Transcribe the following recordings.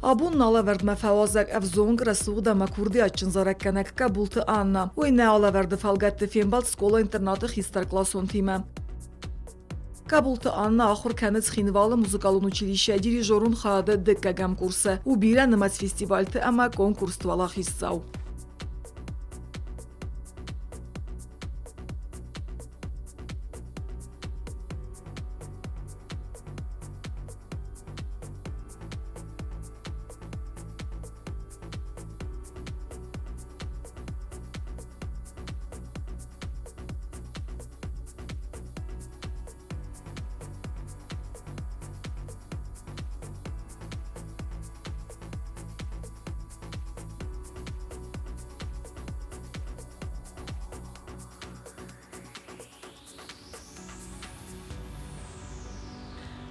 Абон нӕ алӕвӕрдмӕ фӕуазӕг ӕвзонг, рӕсугъд ӕмӕ курдиатджын зарӕггӕнӕг Кӕбулты Анна. Уый нӕ алӕвӕрды фӕлгӕтты фембӕлд скъола-интернаты хистӕркъласонтимӕ. Кӕбулты Анна ахуыр кӕны Цхинвалы музыкалон училищӕйы дирижерон хайады дыккӕгӕм курсы. У бирӕнымӕц фестивальты ӕмӕ конкурсты уӕлахиздзау.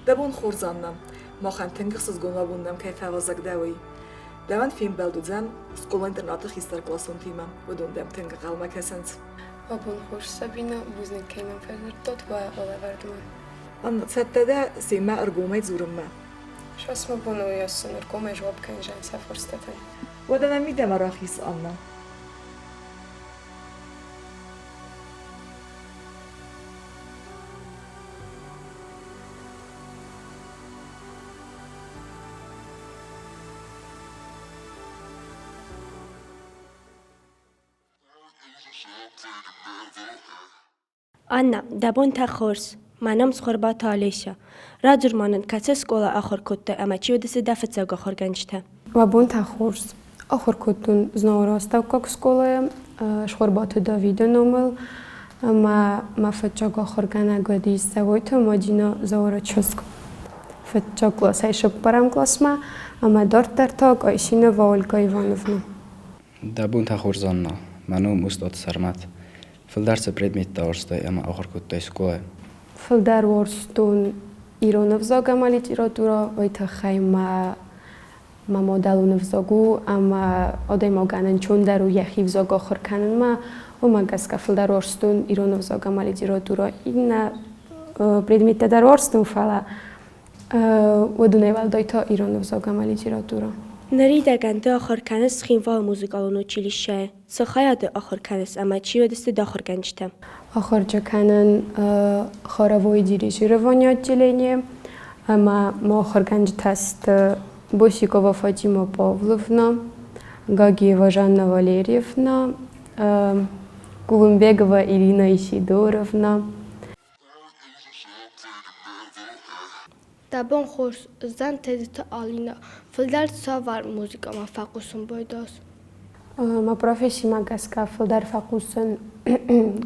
Дӕ бон хорз, Анна! Махӕн тынг ӕхсызгон уӕ нӕм кӕй фӕуазӕг дӕ, уый. Дӕуӕн фембӕлд уыдзӕн скъола-интернаты хистӕркъласонтимӕ. Уыдон дӕм тынг ӕнхъӕлмӕ кӕсынц. Уӕ бон хорз, Сабинӕ, бузныг, кӕй мӕм фӕдзырдтат уӕ алӕвӕрдмӕ. Анна, цӕттӕ дӕ семӕ ӕргомӕй дзурынмӕ? Сас мӕ бон у сын ӕргомӕй жуапп кӕнзӕн сӕ фарстатӕн. Уӕдӕ нӕ мидӕмӕ рахиз, Анна. Анна, дӕ бонтӕ хорз! Мӕ ном Цхуырбаты Олеся. Радзур-ма нын, кӕцы скъола ахуыр кодтай ӕмӕ чи уыдысты дӕ фыццаг ахуыргӕнджытӕ? Уӕ бонтӕ хорз! Ахуыр кодтон Знауыры астӕуккаг скъолайы Цхуырбаты Давиды номыл ӕмӕ мӕ фыццаг ахуыргӕнӕг уыдис Цӕгойты Мадинӕ Зауыры чызг. Фыццаг къласӕй цыппӕрӕм къласмӕ ӕмӕ дарддӕр та Къайсинова Ольгӕ Ивановна. Дӕ бонтӕ хорз, Анна! Мӕ ном Устаты Сӕрмӕт. Фылдӕр цы предметтӕ уарзтай ӕмӕ ахуыр кодтай скъолайы? Фылдӕр уарзтон ирон ӕвзаг ӕмӕ литературӕ, уый тыххӕй мӕ мӕ мадӕлон ӕвзаг у ӕмӕ адӕймагӕн ӕнцондӕр у йӕхи взаг ахуыр кӕнынмӕ. Уымӕ гӕсгӕ фылдӕр уарзтон ирон ӕвзаг ӕмӕ литературӕ. Иннӕ предметтӕ дӕр уарзтон, фӕлӕ уыдонӕй уӕлдай та ирон ӕвзаг ӕмӕ литературӕ. Ныридӕгӕн ды ахуыр кӕныс Цхинвалы музыкалон училищӕйы. Цы хайады ахуыр кӕныс ӕмӕ чи уыдысты дӕ ахуыргӕнджытӕ? Ахуырджы кӕнын хоровое дирижирование отделение ӕмӕ мӕ ахуыргӕнджытӕ сты Босикова Фатима Павловна, Гагиева Жанна Валерьевна, Кулумбегова Ирина Исидоровна. Дӕ бон хорз, уыдзӕн Тедеты Алинӕ. Фылдӕр цавӕр музыкӕмӕ фӕхъусын байдас? Мӕ профессимӕ гӕсгӕ фылдӕр фӕхъусын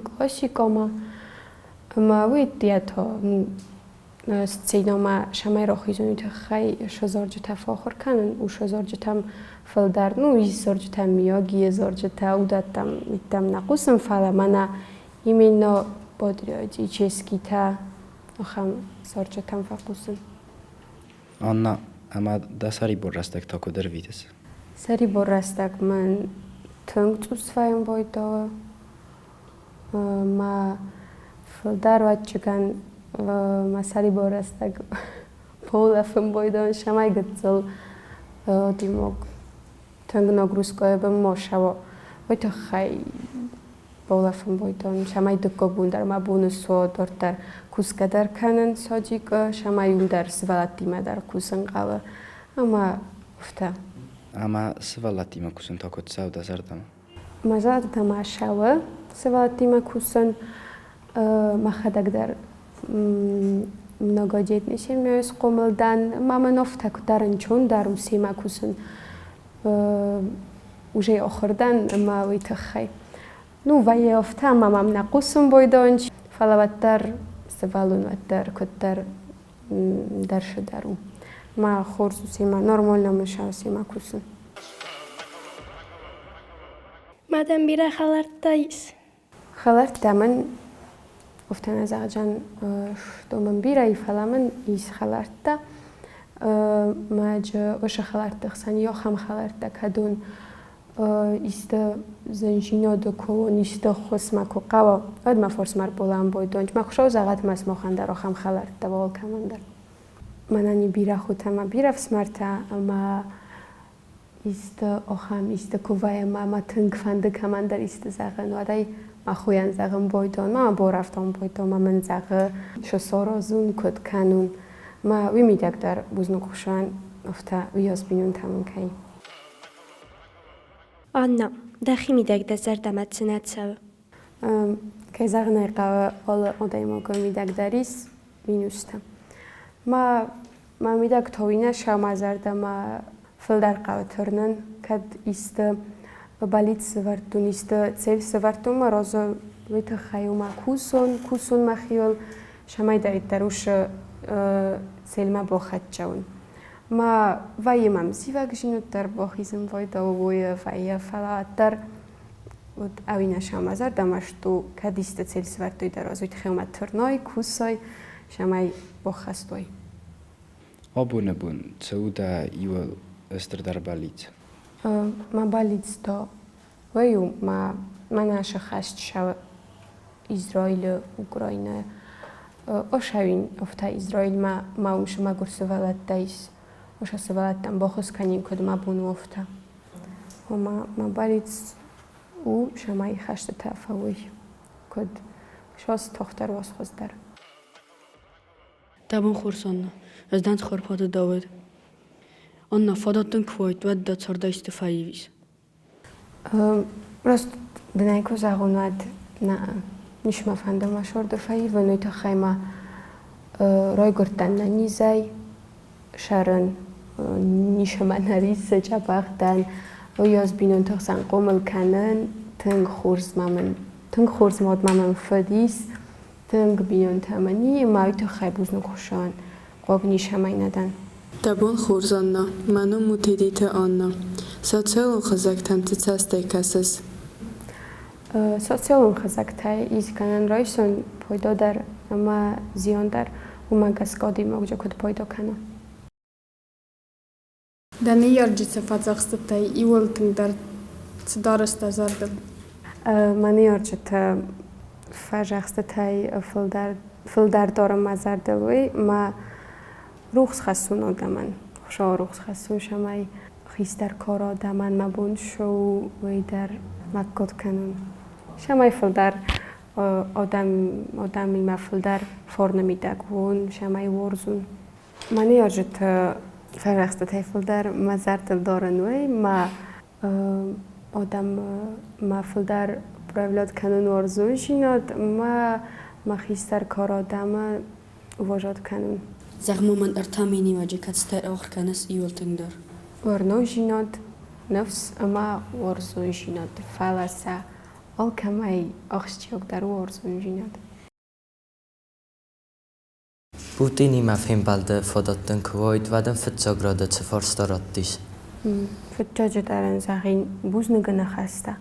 классикӕмӕ. Ӕмӕ уый йеддӕмӕ та сценӕмӕ цӕмӕй рахизын, уый тыххӕй сӕ зарджытӕ фӕахуыр кӕнын, у сӕ зарджытӕм фылдӕр, ну, ис зарджытӕ Миягийы зарджытӕ, уыдӕттӕм йеддӕм нӕ хъусын, фӕлӕ мӕнӕ именно патриотическитӕ ахӕм зарджытӕм фӕхъусын. Анна, ӕмӕ дӕ сӕрибор рӕстӕг та куыд ӕрвитыс? Сӕрибор рӕстӕг мын тынг цъус вӕййын байдауы. Мӕ фылдӕр уӕдчыгӕн мӕ сӕрибор рӕстӕг поулӕфын байдауын, цӕмӕй гыццыл димог тынг нагрузкӕйы бын ма сӕуа. Уый тыххӕй Баулӕфын байдон, цӕмӕй дыккаг бон дӕр мӕ бон суа дарддӕр кусгӕ дӕр кӕнын садикы, цӕмӕй уым дӕр сывӕллӕттимӕ дӕр кусын хъӕуы ӕмӕ афтӕ. Ӕмӕ сывӕллӕттимӕ кусын та куыд цӕуы дӕ зӕрдӕмӕ? Мӕ зӕрдӕмӕ цӕуы сывӕллӕттимӕ кусын. Мӕхӕдӕг дӕр многодетный семьяйы схъомыл дӕн. Ма мӕн афтӕ куыд дӕр ӕнцондӕр у семӕ кусын. Уже ахуыр дӕн ӕмӕ уый тыххӕй. Ну, вӕййы афтӕ, ӕмӕ мӕм нӕ хъусын байдайынц, фӕлӕ уӕддӕр сывӕллон уӕддӕр куыддӕр дӕрсыдӕр у. Мӕ хорз у семӕ, нормально мын семӕ кусын. Мадӕн бирӕ хӕлӕрттӕ ис? Хӕлӕрттӕ мын афтӕ нӕ зӕгъдзӕн, что мын бирӕ и, фӕлӕ мын ис хӕлӕрттӕ. Мӕджы уыцы хӕлӕртты хсӕн ахӕм хӕлӕрттӕ кӕд уын исты зынзинады куы уон, исты ӕххуысмӕ куы хъӕуа, уӕд мӕ форсмӕ ӕрболӕн бойдонч. Мӕ хуыцау зӕгъӕд мӕ сымахӕн дӕр ахӕм хӕлӕрттӕ уал кӕмӕндӕр. Мӕнӕн и бирӕ хотӕ ӕмӕ бирӕ ӕфсымӕртӕ ӕмӕ Исты охӕм исты куы вӕййы ӕмӕ мӕ тынг фӕнды кӕмӕндӕр исты зӕгъын, уӕд ӕй мӕ хойӕн зӕгъын бойдон, ма мӕ борафтон бойдон, ма мын зӕгъы, сосорозун куыд кӕнун. Ма уый мидӕг дӕр бузныг хуысуан, афтӕ уыйас бинонтӕ мын кӕй. Анна, дӕхи мидӕг дӕ зӕрдӕмӕ цы нӕ цӕуы? Кӕй зӕгъын ӕй хъӕуы, алы адӕймагы мидӕг дӕр ис минустӕ. Мӕ мӕ мидӕг тауинӕ сӕ мӕ зӕрдӕмӕ фылдӕр хъӕуы тырнын, кӕд исты бӕллиц сӕвӕрдтон, исты цель сӕвӕрдтон мӕ разы, уый тыххӕй уымӕ кусон, кусон мӕхиуыл, цӕмӕйдӕриддӕр уыцы цельмӕ бахӕццӕ уон. Мӕ вӕййы мӕм зивӕгдзинад дӕр бахизын вӕййы, вӕййы, фӕлӕ уӕддӕр вот ӕви нӕ сӕ зӕрдӕмӕ сту, кӕд исты цель сӕвӕрдтой дӕ разы, уый тыххӕй уымӕ тырной, кусой, цӕмӕй баххӕстой. Абоны бон цы у дӕ иуыл стырдӕр бӕллиц? Мӕ бӕллиц та уый у, мӕ мӕнӕ сӕххӕст сӕ Израилы, Украинӕйы. Ошӕуин афтӕ Израилмӕ ма уым цы мӕгуыр сывӕллӕттӕ ис, уыцы сывӕллӕттӕн баххуыс кӕнин, куыд мӕ бон у, афтӕ. Ома мӕ бӕллиц у, цӕмӕй хӕстытӕ фӕуой, куыд сос тохтӕр уос хуыздӕр. Дӕ бон хорз, Анна. Ӕз дӕн Цхуырбаты Дауыт. Анна, фадат дын куы уайд, уӕд дӕ цардӕй исты фӕивис? Раст дын ӕй куы зӕгъон, уӕд нӕ ницы мӕ фӕнды мӕ сорды фӕивын, уый тыххӕй ма райгуырдтӕн нӕнизӕй, сӕрын ницӕмӕ нӕ риссы, дзӕбӕх дӕн. Уыйас бинонты хсӕн хъомыл кӕнын, тынг хорз ма мын, тынг хорз мад ма мӕм фыд ис, тынг бинонтӕ мын и, ӕмӕ уый тыххӕй бузныг хуыссӕн, хъуаг ницӕмӕй нӕ дӕн. Дӕ бон хорз, Анна. Мӕ ном у Тедеты Анна. Социалон хызӕгтӕм цы цӕстӕй кӕсыс? Социалон хызӕгтӕй ис гӕнӕн райсон пайда дӕр ӕмӕ зиан дӕр, уымӕ гӕсгӕ адӕймаджы куыд пайда кӕна. Дӕ ныййарджыты фӕдзӕхстытӕй иуыл тынгдӕр цы дарыс дӕ зӕрдыл? Мӕ ныййарджыты фӕдзӕхстытӕй фылдӕр дарын мӕ зӕрдыл уый, мӕ рухс хӕссын адӕмӕн. Хуыцауы рухс хӕссын, цӕмӕй хистӕр кары адӕмӕн мӕ бон цы у, уый дӕр лӕггад кӕнын. Цӕмӕй фылдӕр адӕмимӕ фылдӕр фарны мидӕг уон, цӕмӕй уарзон. Мӕ ныййарджыты фӕдзӕхстытӕй фылдӕр мӕ зӕрдыл дарын уый, мӕ адӕм мӕ фылдӕр проявлять кӕнын уарзондзинад ӕмӕ мӕ хистӕр кары адӕмы уважать кӕнын. Зӕгъ-ма мын ӕртӕ миниуӕджы, кӕцытӕй ахуыр кӕныс иуыл тынгдӕр? Уарзондзинад, ныфс ӕмӕ уарзондзинад, фӕлӕ сӕ алкӕмӕй ахсджиагдӕр у уарзондзинад. Путинимӕ фембӕлды фадат дын куы уаид, уӕд ын фыццаг рады цы фарста раттис? Фыццаджыдӕр ын зӕгъин бузныгы ныхӕстӕ.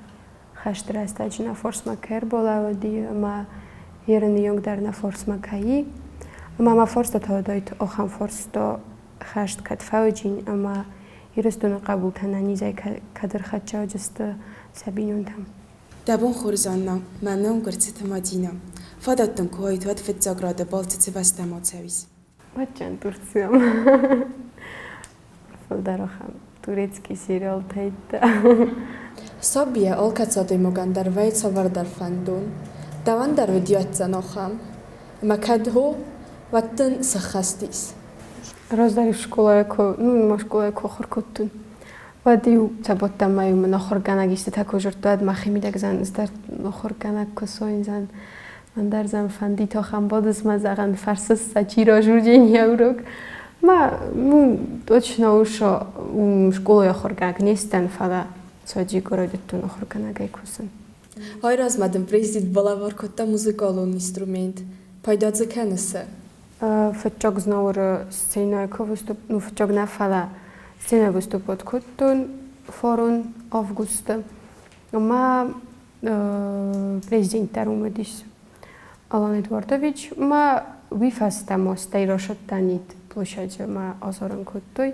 Хӕсты рӕстӕджы нӕ форсмӕ кӕй ӕрбалӕууыди ӕмӕ ерыны онг дӕр нӕ форсмӕ кӕй и. Ӕмӕ мӕ форстатӕ уыдаид ахӕм форсто хӕст кӕд фӕуыджин ӕмӕ Ирыстоны хъӕбултӕ нӕнизӕй кӕд ӕрхӕццӕ уыдысты сӕ бинонтӕм. Дӕ бон хорз, Анна. Мӕ ном Гуырцыты Мадинӕ. Фадат дын куы уаид, уӕд фыццаг рады балцы цы бӕстӕмӕ ацӕуис? Бадтӕн Турциям. Фылдӕр ахӕм турецкий сериалтӕ. Сабийӕ алкӕцы адӕймагӕн дӕр вӕййы цавӕрдӕр фӕндон. Дӕуӕн дӕр уыд ӕццӕн ахӕм? Ӕмӕ кӕд хо, уӕд дын сӕххӕст ис? Раздӕр скъолайы куы, ну, ма скъолайы куы ахуыр кодтон, уӕд-иу цӕботтӕм-ма-иу мын ахуыргӕнӕг истытӕ куы дзырдта, уӕд мӕхимидӕг ӕз дӕр ахуыргӕнӕг куы суин, ӕндӕр зӕн фӕнди тохӕмбӕлдыс мӕ зӕгъӕн фӕрсыс сӕ чи разурдзӕни урок. Ма, ну, точно уж школайы ахуыргӕнӕг не сдӕн, фӕлӕ цоджи райдыдтон ахуыргӕнӕгӕй кусын. Айразмӕ дын президент балӕвар кодта музыкалон инструмент. Пайда дзы кӕныс? Фыццаг Знауыры сценӕйы куы выступ, ну, фыццаг нӕ, фӕлӕ сценӕйы выступать кодтон фарон августы. Ӕмӕ президент дӕр уым уыдис. Алан Эдуардович ма уый фӕстӕ мостӕй расадтӕн площаджы ма азарын кодтой.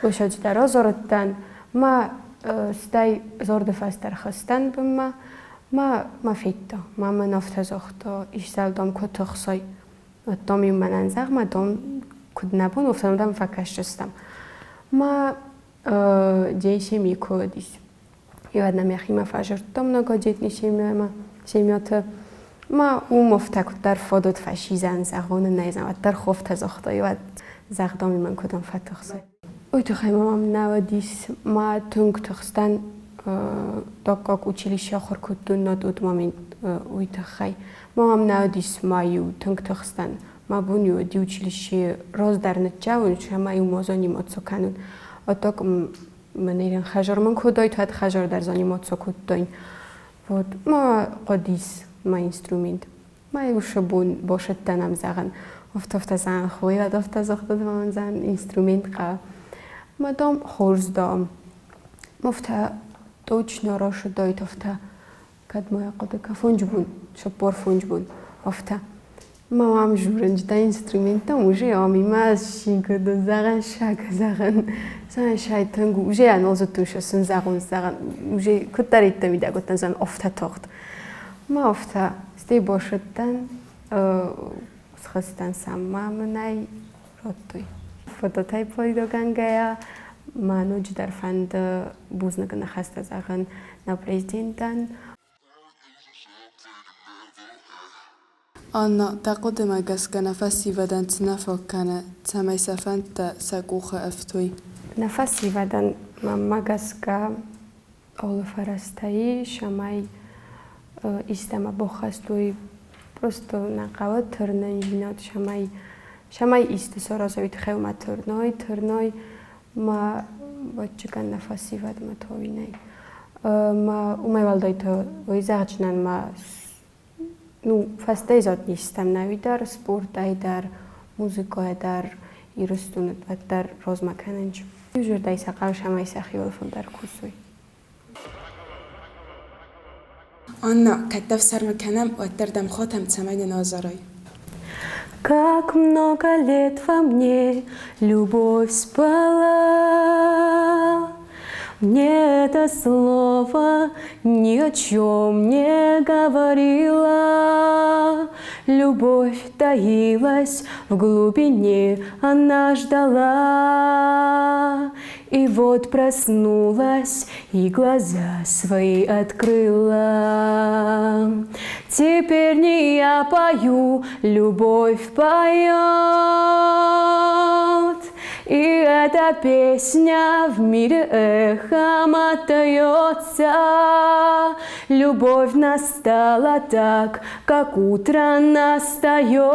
Площаджы дӕр азарыдтӕн, ма стӕй зарды фӕстӕ рхызтӕн бынмӕ, ма ма федта, ма мын афтӕ загъта, исдӕл дам куы тыхсай, дам-иу мӕнӕн зӕгъ, ма дам куыд нӕ бон, афтӕ дӕм фӕкӕсдзыстӕм. Ма День семьи куы уыдис. Иуӕд нӕм йӕхимӕ фӕзырдтам многодетный семьямӕ, семьяты. Ма уым офтӕ куыддӕр фодот фӕсидзӕн, зӕгъон ын нӕй, уӕддӕр хофтӕ загътой, уӕд загъдом мӕн куыдӕм фӕтыхсы. Уый тыххӕй мӕм нӕ уыдис, ма тынг тыхстӕн дыккаг училище ахуыр кодтон на тот момент уый тыххӕй. Мӕм нӕ уыдис, ма-иу тынг тыхстӕн. Мӕ бон-иу уыди училищейы раздӕр ныццӕуын, ӕмӕ-иу ма заниматься кӕнын. А так мӕнӕ хӕзар мын кодтой, уӕд хӕзар дӕр заниматься кодтон. Вот, ма хъуыдис мӕ инструмент. Ма иу бон босӕттӕн ам зӕгъын. Офтофтӕ зӕгъын хойрад, офтӕ загъта мӕн зӕгъын инструмент хъӕ. Ма дам хорз дам. Офтӕ точно рашыдайт офтӕ. Кӕд ма хъуыды кӕ фонджбун, цыппор фонджбун, офтӕ. Ма мам журынджытӕ инструменттӕм уже амимӕ синкыды зӕгъӕн шаг зӕгъӕн зӕгъӕн шай тынг уже анолзыдтон сын зӕгъон зӕгъӕн уже куыддӕриддӕр мидӕг уыдтӕн зӕгъӕн офтӕ тагъд. Ма офтӕ стӕй босыдтӕн схызтӕн сӕм ма мын ӕй радтой. Фототӕй пайдагӕнгӕйӕ ма ноджыдӕр фӕнды бузныг ныхӕстӕ зӕгъын нӕ президентӕн. Анна, дӕ хъуыдымӕ гӕсгӕ нӕ фӕсивӕдӕн цы нӕ фаг кӕны, цӕмӕй сӕ фӕндтӕ сӕ къухы ӕфтой? Нӕ фӕсивӕдӕн, мӕнмӕ гӕсгӕ, алы фӕрӕзтӕ ис, цӕмӕй истӕмӕ баххӕст уой. Просто нӕ хъӕуы тырнындзинад, цӕмӕй цӕмӕй исты саразой, тыххӕй ма тырной, тырной ма бадджыкӕн нӕ фӕсивӕдмӕ тауинӕй. Ма уымӕй уӕлдай та уый зӕгъджынӕн ма ну, фӕстӕзад низтӕм нӕуи дӕр, спортӕй дӕр, музыкӕйӕ дӕр Ирыстоны уӕддӕр размӕ кӕнынц. Иу зӕрдӕй сӕ хъӕуы, цӕмӕй сӕхиуыл фылдӕр кусой. Анна, кӕд дӕ ӕфсӕрмы кӕнӕм, уӕддӕр дӕм хотӕм, цӕмӕй нын азарай. Как много лет во мне любовь спала, Мне это слово ни о чем не говорила. Любовь таилась в глубине, она ждала. И вот проснулась и глаза свои открыла. Теперь не я пою, любовь поет. И эта песня в мире эхом отдается. Любовь настала так, как утро настает.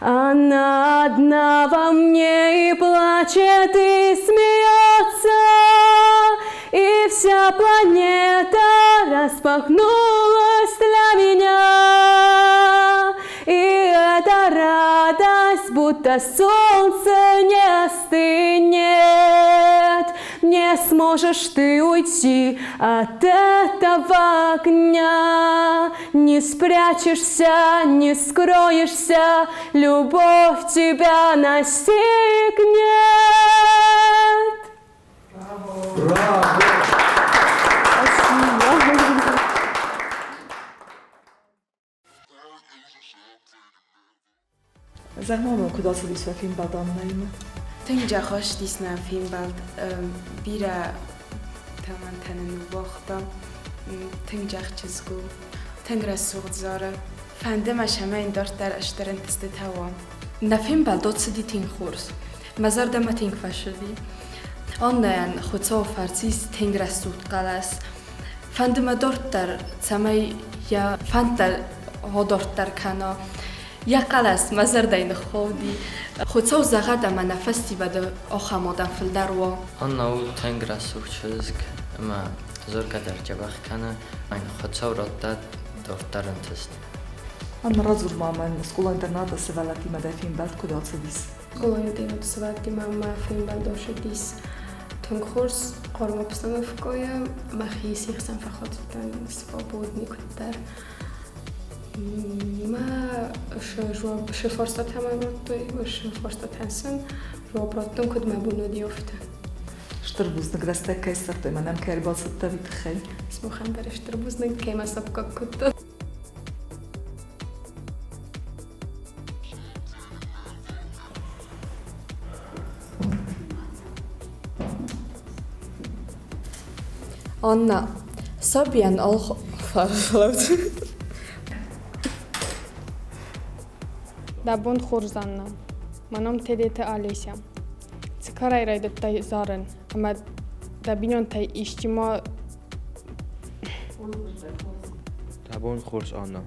Она одна во мне и плачет, и смеется. И вся планета распахнулась для меня. И эта радость, будто солнце не остынет. Не сможешь ты уйти от этого огня. Не спрячешься, не скроешься, любовь тебя настигнет. Браво! Спасибо. Зӕгъ-ма мын, куыд ацыдис уӕ фембӕлд Аннӕимӕ? Тынг джахастис нӕ фембӕлд. Бирӕ тӕмӕнтӕ нын ныууагъта. Тынг джах чызг у. Тынг рӕсугъд зары. Фӕнды мӕ, цӕмӕй йын дарддӕр стыр ӕнтыстытӕ уа. Нӕ фембӕлд ацыди тынг хорз. Мӕ зӕрдӕмӕ тынг фӕцыди. Аннӕйӕн Хуыцауы фӕрцы ис тынг рӕсугъд хъӕлӕс. Фӕнды мӕ дарддӕр, цӕмӕй йӕ фӕндтӕ адарддӕр кӕна. Йӕ хъӕлӕс мӕ зӕрдӕйы ныххауди. Хуыцау зӕгъӕд ӕмӕ нӕ фӕсивӕды ахӕм адӕм фылдӕр уа. Анна у тынг рӕсугъд чызг ӕмӕ дзургӕ дӕр дзӕбӕх кӕны. Хуыцау радта дарддӕр ӕнтыст. Анна, радзур-ма мӕн, скъола-интернаты сывӕллӕттимӕ дӕ фембӕлд куыд ацыдис? Скъола-интернаты сывӕллӕттимӕ мӕ фембӕлд ацыдис тынг хорз. Хъарм обстановкӕйы мӕхи се хсӕн фӕхатыдтӕн свободный куыддӕр. Мӕ шы фарстатӕ мӕм радтой, шы фарстатӕн сын жауап раттын, куыд мӕ бон уыди, афтӕ. Стыр бузныг рӕстӕг кӕй ссардтай, мӕнӕн кӕй ӕрбацыдтӕ, уый тыххӕй. Сымахӕн дӕр стыр бузныг, кӕй мӕ саккаг кодтат. Аннӕ, сабийӕн алфӕлӕвд. Дӕ бон хорз, Аннӕ. Мӕ ном Тедеты Олеся. Цыкарайы райдыдтай зарын, ӕмӕ дӕ бинонтӕй исчи ма Дӕ бон хорз, Аннӕ.